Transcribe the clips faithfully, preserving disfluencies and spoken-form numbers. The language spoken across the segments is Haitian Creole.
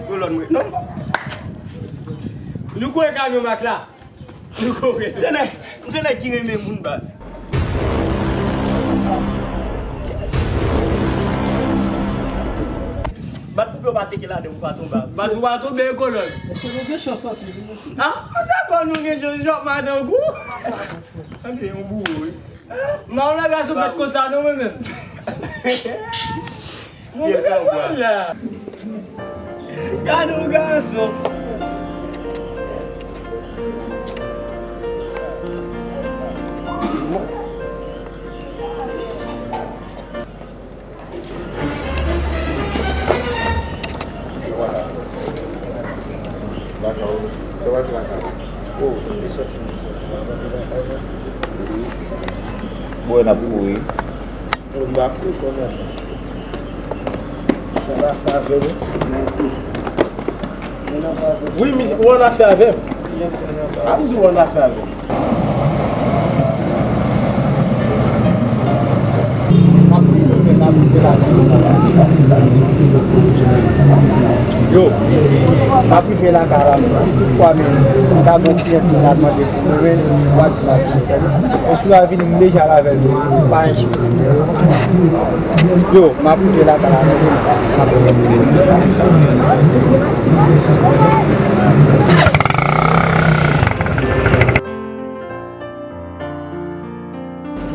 Kolòn mwen. Non. Nou kore kamyon Mak la. Nou kore. Se nèg, se nèg ki renmen moun baz. Bat pou yo pa teke ladan pou pa tonbe. Bat pou pa tonbe kolòn. Èske nou gen chans anpil? Ah, sa bon nou gen chans jòk madan gou. Anbe yon bouro wi. Mwen la gason mèt konsa non mwen menm. Mwen la. Gade yon gason. Bwè n ap kouri. Sa n ap fè avè l? Wi, misye, ou annafè avè m. A, misye, ou annafè avè m. Yo, m ap rive lakay la, si toutfwa men m ta gon kliyant ki ta mande pou mwen, men, w a di m ap vini. E si w a vini, m deja la avè l, m pa enchite. Yo, m ap rive lakay la, m ap rive.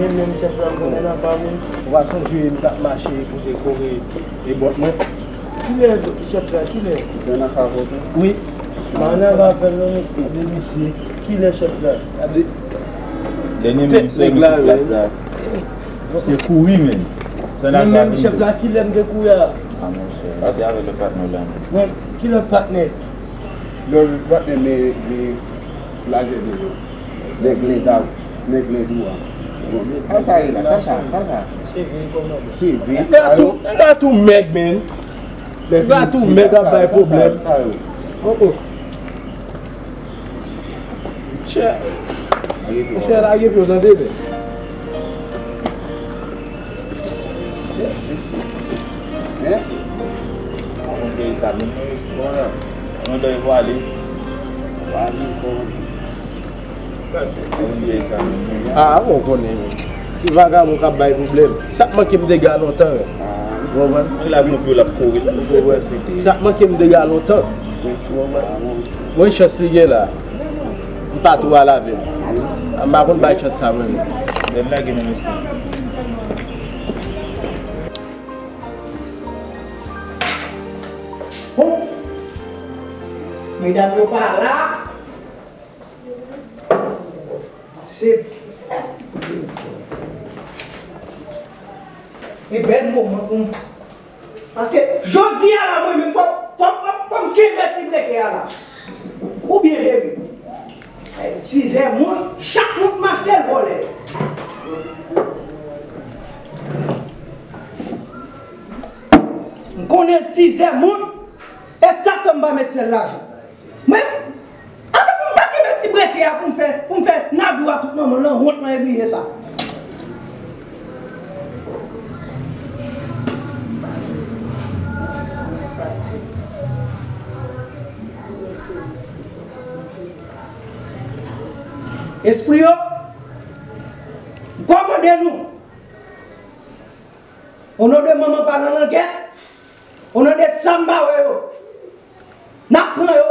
Men menm chèf la, m konnen nan fami. Ou pa sonje m t ap mache pou te kore e bòt mwen. Kilè chèf la, kilè? Se nan kavòt wi. Wi. Manèv avè l non mesye, de misye. Kilè chèf la? Dènye menm se misye plas la. Se kouri menm. Men menm chèf la, kilè m te kouri a? A monchè, pase avèk lòt patnè w la. Mwen, ki lòt patnè? Lòt patnè, men, men, lajè de yo. Nèg lenda, nèg lendou a. A sa ye la, sa, sa, sa, sa. Cheve, kòman? Cheve, sa yo. Nèg la tou mèg, men. Nèg la tou mèg ap bay pwoblèm. Sa, sa, sa yo. Oh, oh. Chè. Chè, lage pye w tande, men. Chè, mesye. Hein? Mwen te sa menm mwen isi. Mwen lè vwale. Vwale, kòman? Mwen te sa menm mwen. Ah, bon, konnen. Ti vagabon k ap bay pwoblèm. Sa k manke m dega lontan, men. Ou konprann? Mwen la, mwen pou l ap kouri. Ou konprann? Sa k manke m dega lontan. Ou konprann? Mwen chans li gen la. M pa tou al avè l. M pa konn bay chans sa mwen menm. Lè m lage nan mesye. Bon. Medam yo pa la. Se, e bèl moman pou m. Paske jodi a la, mwen menm, fò, fò, fò, fò m kenbe ti breke a la. Oubyen de m. Tizè mont, chak mont m achte l vòlè. M konnen tizè mont, e sa k fè m pa met sèl lajan. Men, anfen pou m pa kenbe ti breke a pou m fè, pou m fè Nadou a tout manman l nan wont mwen bliye sa. Espri yo, m kòmande nou. O non de manman pa nan langèt, o non de sa m ba wè yo, n ap pran yo.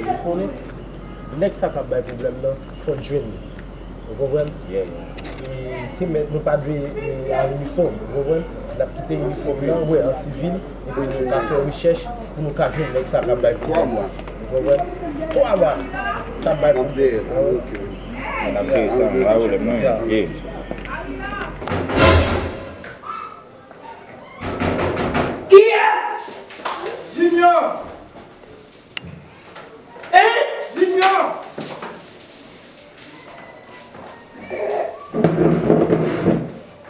Ou konnen, nèg sa k ap bay pwoblèm nan, fò n jwenn li. Ou konprann? Yeah, yeah. E te mèt, nou pa dwe, e, al inifòm, ou konprann? N ap kite inifòm nan, wè, an sivil, epi nou ka fè rechèch pou nou ka jwenn nèg sa k ap bay pwoblèm nan. Ou konprann? Twa mwa, sa ap bay pwoblèm. N ap jere sa, m pa pwoblèm, non. Yeah. Kiyès? Junior! Hein? Junior!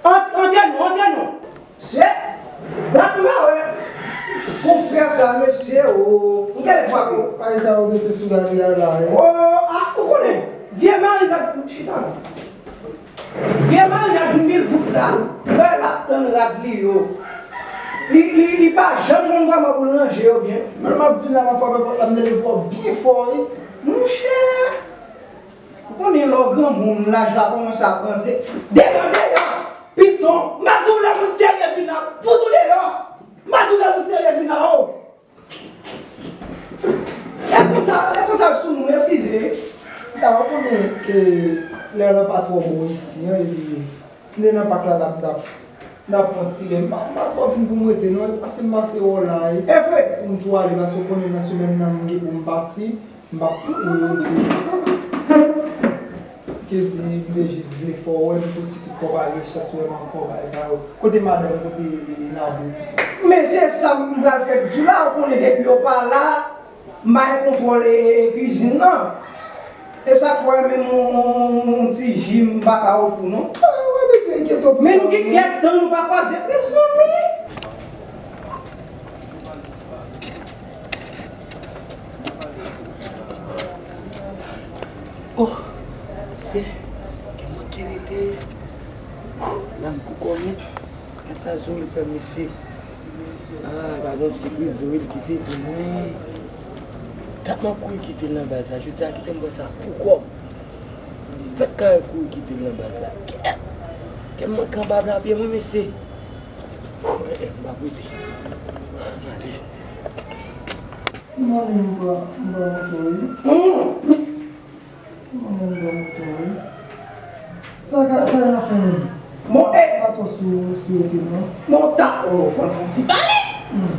Ant-, antre non, antre non. Se, dat m pa wè konfrè sa. Mesye, o, m genlè frape. Ay, sa yo mete sou gade a la, wi. O, a, ou konnen, vye marinad, chita la. Vye marinad mil goud sa, lè l ap tann rad li yo. Li, li, li pa janm konn kòman pou l ranje yo byen. Men m ap vin la, m ap frape pòt la, m tande vwa w byen fò, wi. Monchè, ou konnen lè w granmoun, laj la kòmanse ap rantre. Deyò, deyò! Piston, m ap di w lè moun serye vin la, fout ou deyò! M ap di w lè moun serye vin la, o! E konsa, e konsa sou moun, eskize. M ta konnen ke lè lan pa twò bon isi an, epi m te nan pak la, la m t ap, m t ap pran ti lè. M pa, m pa twò vin pou m rete, non. E pase m pase wè w la, e. E vre. Pou m tou ale, paske w konnen nan semèn nan, m gen pou m pati. M p ap, e, e, ke di, m te jis vle fè w wè m tou, si tout fò pa gen chans wè m ankò, bagay sa yo. Kote madanm, kote, e, Nadou, pitit? Men se sa m pral fè di w la, ou konnen depi yo pa la, m pa gen kontwòl, e, e, e, kwizin nan. E sa k fè w wè menm yon, yon, yon ti ji m pa ka ofri w, non. A, wè, mesye, enkyete w pou sa. Men nou gen kèk tan nou pa kwaze, mezanmi. Oh, se, kè manke rete. Nan kou kò m. Gad sa Zoril fè m, mesye. Ah, gad yon sipriz Zoril kite pou mwen. Dat m ap kouri kite l nan baz la. Jodi a, kite m pran sa pou kò m. Fèt kare kouri kite l nan baz la. Kè, kè m manke anba bra pye mwen, mesye. Eh, eh, m p ap rete. Ale. Mwen menm m pran, m pran moto wi. Hmm. Mwen menm m pran moto wi. Sa ka, sa y ap fè menm? Bon, e pa twò sou, sou rete non. Bon, ta, o, fò n fè yon ti pale. Hmm.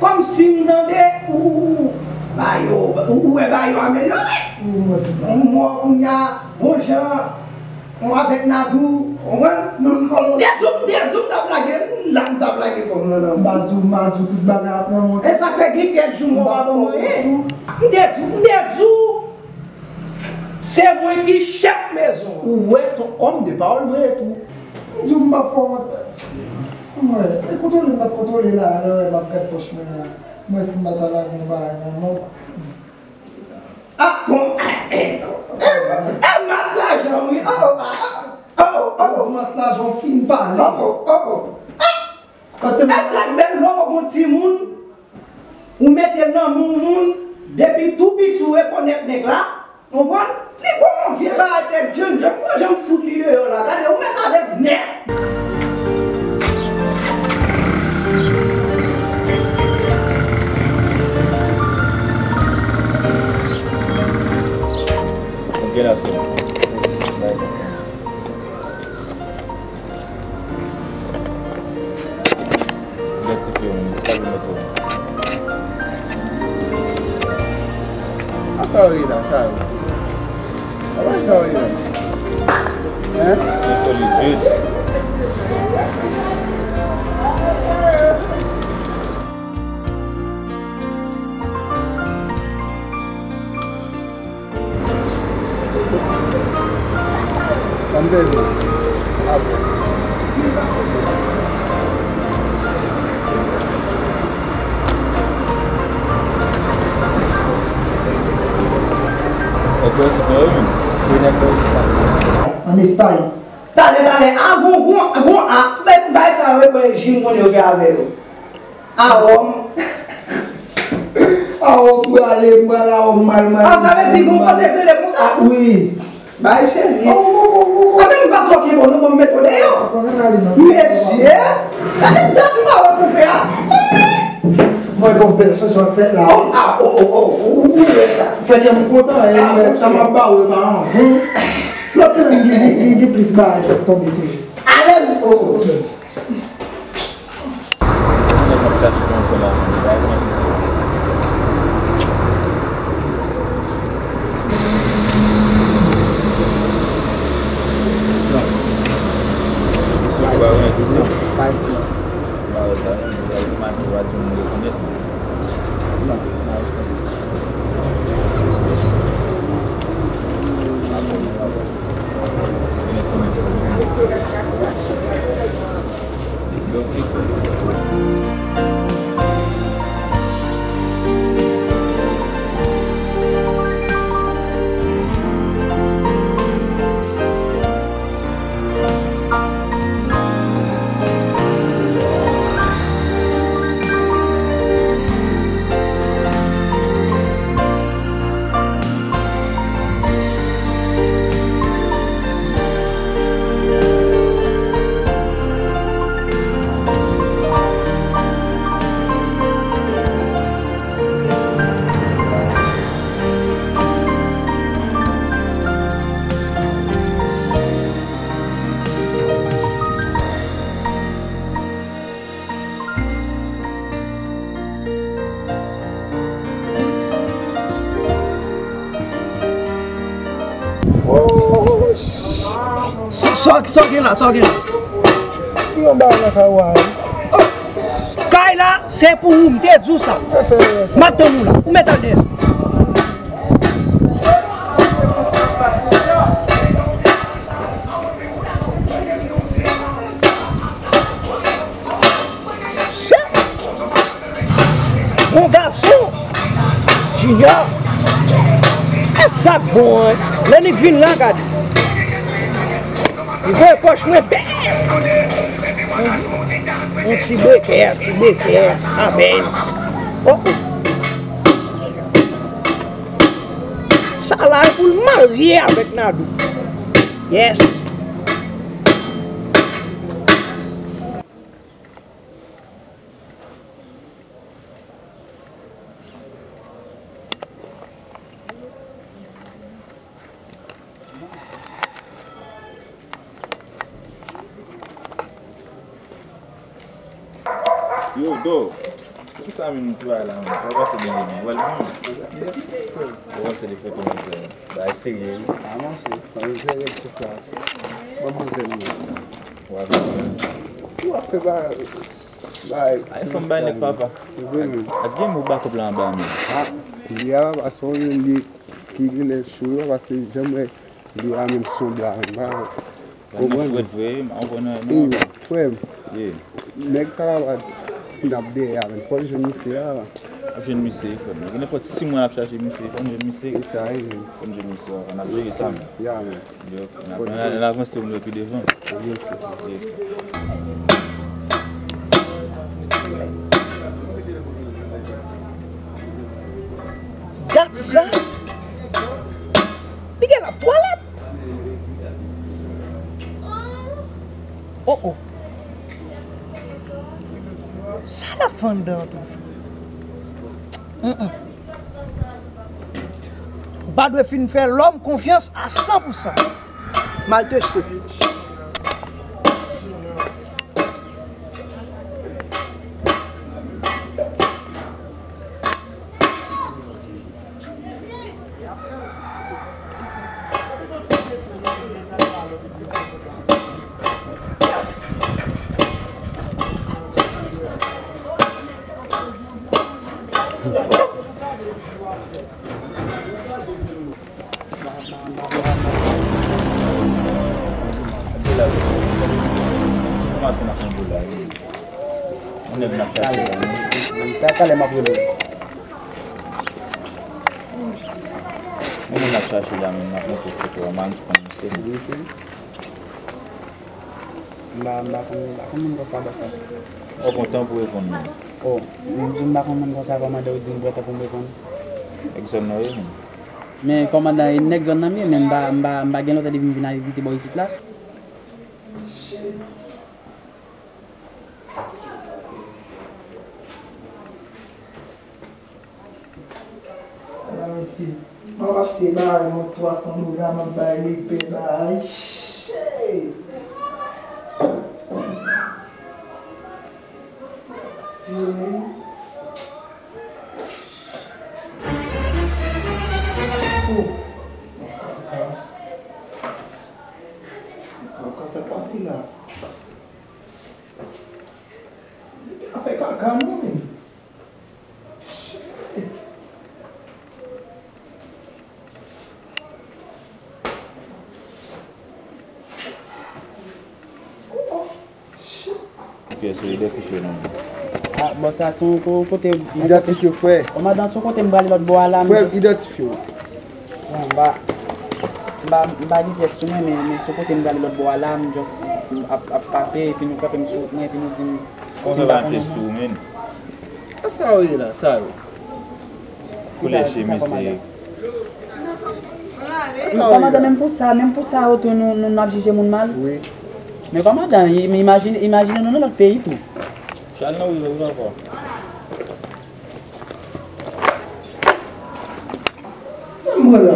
Kòmsi m tande ou, ou, ou, ba yo, ou, ou wè ba yo amelyore. Wi, mwen tout. Bon, mwen kounye a, bon jan, bon, avèk Nadou, ou konprann? Nou, nou, m te di w, m te di w, m t ap lage, m la, m t ap lage fò m nan, nan. M pa di w, m pa di w tout bagay ap nan mwen. E sa fè gen kèk jou mwen pa ban mwen anyen. M te di w, m te di w, se mwen ki chèf mezon an. Ou wè, se yon òm de pawòl mwen ye tou. M di w m p ap fè w wont. Mwen, e kontwole m ap kontwole la, lè m ap gad pòch mwen an. Mwen, si m pa ta lage yon bagay nan men w. Ah, bon, eh, eh, eh, eh, mas lajan, wi. Oh, oh, ah, oh, oh, oh. Ou di mas lajan, w fin pale. Oh, oh, oh, oh. Ah! Kote e sa k bèl lè w gon timoun, ou mete l nan men yon moun, depi tou piti w rekonèt nèg la, konprann? Li ba w yon vye bagay tèt jènjan, m pa janm fout li deyò la, gade, ou mèt alèz nèt. Ok, la, frè. Bay konsa. Lè ti fi yo menm, sa yo mete yo. A sa yo ye la, sa yo. A pa sa yo ye la. Hein? Yo solid, wi. Sa m te di w. Apre. Nèg Bèlzit yo, wi. Wi, nèg Bèlzit la. Ann Espay. Talè, talè, a, gon, gon, gon, a, bay, bay sa yo, e bwè ji m konnen yo fè avè yo. Awòm. Awòm, m prale, m prale awòm mal, mal. Ah, sa vle di gon kote k rele konsa? Ah, wi. Bay serye. Oh, oh, oh, oh, oh. Ah, men m pa twò kenbe w non, bon, m mete w deyò. Mesye, gade dat m pa wè konpè a. Mwen gon bèl chanjman k fèt la. Oh, ah, oh, oh, oh, ou, ou wè sa. Fè kè m kontan, e, men sa m ap ba w e pa anvan. Lòt semèn, gen, gen, gen, gen plis bagay k ap tonbe toujou. Alèz. Oh, oh. Nèg ap chache yon kola, sa e pran misye. Misye ou pa wè misye? Ba yo sa, non, misye ou pa di moun rekonèt. Sa w, sa w gen la, sa w gen la? Yon bagay nan kay ou a, wi. Kay la, se pou ou, m te di w sa. Fè, fè, fè sa. M ap tann ou la. Ou mèt al dèyè. Bon gason! Junior! E sa k bon an? Lè nèg vin la, gade. Li voye pòch mwen bèl! Yon ti bekè, ti bekè, a Benz. Oh, oh. Sa la e pou l marye avèk Nadou. Yes. Yo, Do, kisa menm travay la menm? Kòman pase byen menm? Ou wè l bon? Ou panse li fè kòman fè? Bagay serye wi. A, monchè, fò n jere ti frè. Bon, manzè nou. W ap fè bagay. Ay, fanm bay nèg papa. Vre menm. Ak gen mo bakòp la anba menm. A, li a, papa, se yon youn li ki genlè cho yo, pase janm wè li a menm sonb la menm. Ou konprann? Frèt vre, m konprann nan. Frè m. Nèg sa la n ap dèyè a menm. Fò l jwenn misye a. Ap jwenn misye, frè m. Gen nenpòt sis mwa n ap chache misye, fò n jwenn misye. E sa, wi. Fò n jwenn misye, n ap jere sa menm. Ya, menm. Yo, n ap, n ap, n ap avanse pou nou pi devan. Gad sa! Li gen la twalèt! Oh, oh! Sa l ap fè anndan an toujou? Mm, mm. Ou pa dwe fin fè lòm konfyans a san pou san. Malteste. Talè m ap rele w. Mwen menm n ap chache la menm, n ap montre foto a, m pa konn si konn misye. Wi, se li. M pa, m pa konn, m pa konn moun konsa, bòs la. Ou pran tan pou reponn mwen. Oh, m di w m pa konn moun konsa, kòmandan, ou di m pran tan pou m reponn. Nèg zòn nan yo menm. Men kòmandan, e nèg zòn nan m ye, men m pa, m pa, m pa gen lontan depi m vin abite bò isit la. Ala mesye, m ap achte bagay mwen twa san dola, m ap bay lepè bagay. Shit! Mesye. Oh! Kaka. Kaka, sa k pase la? Nèg la fè kaka non, men. Pyès yo idantifye non. Ah, bon, sa se yon ko-, kote. Idantifye, frè. Kòmandan, se yon kote m prale lòt bò a la. Frè, idantifye w. Bon, m pa, m pa, m pa gen pyès sou mwen, men, men se yon kote m prale lòt bò a la, m just ap, ap pase, epi nou kanpe m sou wout mwen, epi nou di m si m pa konnen. Kòman sa va te sou ou, men? Sa yo ye la, sa yo. Koulè chemiz se. Kòmandan, menm pou sa, menm pou sa, yo tou nou, nou, n ap jije moun mal. Wi. Men kòmandan, i-, imajine, imajine nou nan lòt peyi tou. Chal nan wi, wi, ankò. Sa m wè la?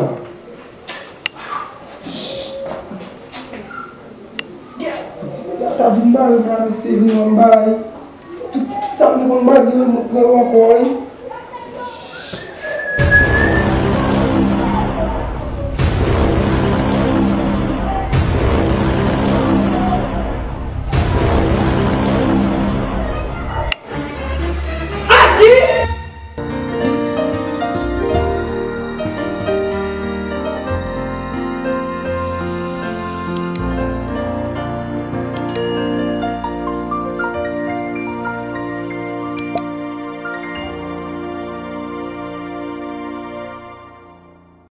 Ti nèg la ta vin bare m la, mesye, vin wè m bare. Tout, tout sa m te konn bare, mwen pran yo ankò, wi.